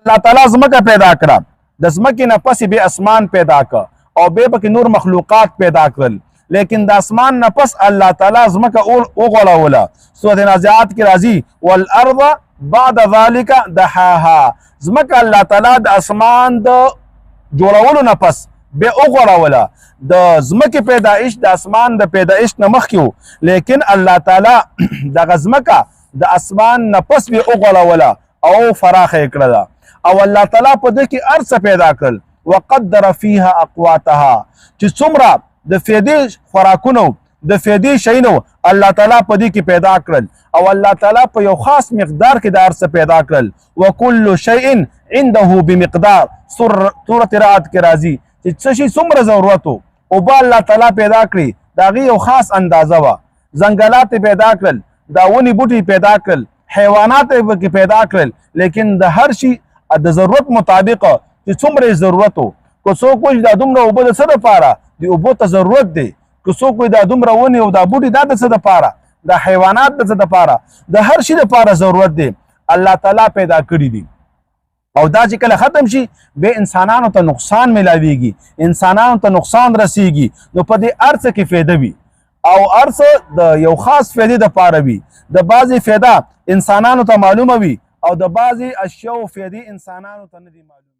الله تعالی زمکه پیدا کړه، د زمکه نه پس به اسمان پیدا کړ او به پکې نور مخلوقات پیدا کړل، لیکن د اسمان نه پس الله تعالی زمکه وغوړوله. سورۃ نازعات کې راځي والارض بعد ذلك دحاها. زمکه الله تعالی د اسمان د جوړولو نه پس به وغوړوله. د زمکه پیدایش د اسمان د پیدایش نه مخکې، لیکن الله تعالی دغه زمکه د اسمان نه پس به وغوړوله او فراخه یې کړله، او الله تعالی په دې کې هر څه پیدا کړل. وقدر فيها اقواتها، چې څومره د فیدې خوراکونو د فیدې شینو الله تعالی په دې کې پیدا کړل، او الله تعالی په یو خاص مقدار کې د هر څه پیدا کړل. وکل شیء عنده بمقدار، سورة رعد کې راځي چې څه شي څومره ضرورت او به الله تعالی پیدا کړي، د هغې یو خاص اندازه وه. ځنګلات پیدا کړل، دا ونې بوټي پیدا کړل، حیوانات یې پکې پیدا کړل، لیکن د هر شي د ضرورت مطابق چې څومره ضرورت وو. که څوک وایي دا دومره اوبه د څه دپاره د اوبو ته ضرورت دی، که څوک وایي دا دومره ونې او دا بوټي دا د څه دپاره، دا حیوانات د څه دپاره، د هر شي دپاره ضرورت دی، الله تعالی پیدا کړي دي. او دا چې کله ختم شي به انسانانو ته نقصان ملاويږي، انسانانو ته نقصان رسیږي. نو په دې ارڅ کې فایده وي او ارڅ د یو خاص فایدې د پاره وي. د بعضی فایده انسانانو ته معلومه وي او د بعضی اشیاء فایدې انسانانو ته نه دي معلومه.